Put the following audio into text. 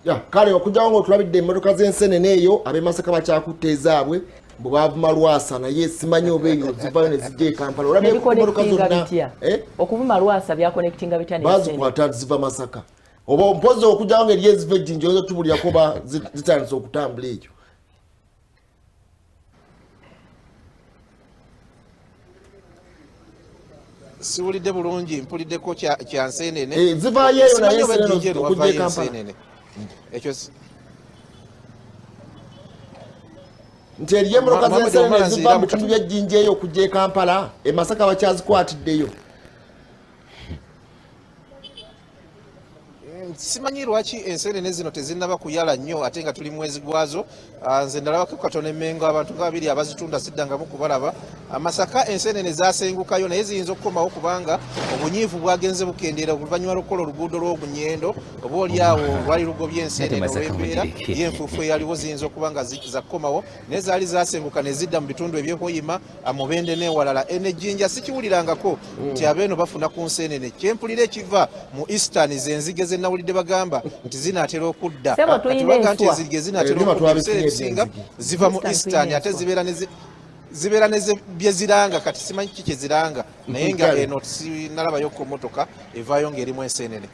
Ya, kale okujjawo ng'otulabidde emmotoka z'ensenene eyo, ab'e Masaka bakyakutte ezaabwe mbu baavuma Lwasa, naye simanyi oba eyo zivayo ne zijja e Kampala. Olabye ku mmotoka Nebiconnectinga zonna bitya? Eh? Okuvuma Lwasa byakonectinga bitya n'ensenene? Bazikwata ziva Masaka, oba mpozi okujjawo ng'eri eziva ejjinja, oyinza otubulirako ba zitandise okutambula ekyo. Siwulidde bulungi, mpuliddeko kya nsenene. Eh, zivaayo eyo naye Simanyi oba ensenene ejjinja eno okujja e wavaayo Kampala. ensenene. Ekyo Nti eriyo emmotoka Mohamed z'ensenene Omar eziva mu nziramu bitundu by'ejjinja eyo okujja e Kampala, e Masaka bakyazikwatiddeyo. Simanyi lwaki ensenene zino tezinnaba kuyala nnyo ate nga tuli mwezi gwazo. Nze nalabako katono Emmengo, abantu nga babiri abazitunda, siddangamu kubalaba. Amasaka ensenene zasengukayo, naye ziyinza okukomawo kubanga obunyiivu bwagenze bukendeera oluvannyuma lw'okukola oluguudo lw'obunyendo, oba oli awo lwali lugobye ensenene Masaka olw'embeera mugireke. y'enfuufu eyaliwo. Ziyinza okuba nga zakkomawo, naye zaali zasenguka ne zidda mu bitundu eby'Ehoyima, Mubende n'ewalala. Eno ejjinja sikiwulirangako nti abeeno bafuna ku nsenene. Kyempulira ekiva mu Eastern zenzige ze nawulidde bagamba nti zinaatera okudda. Ssebo, Kati tulina baga nti enswa. enzige zinaatera Ebyuma okudda, ebiseera twabifunye ebisinga eby'enzige. ziva mu Eastern Eastern, tulina ate enswa. zibeera ne bye ziranga. Kati simanyi ki kye ziranga, naye nga Kale. eno sinalabayo ku motoka evaayo ng'erimu ensenene.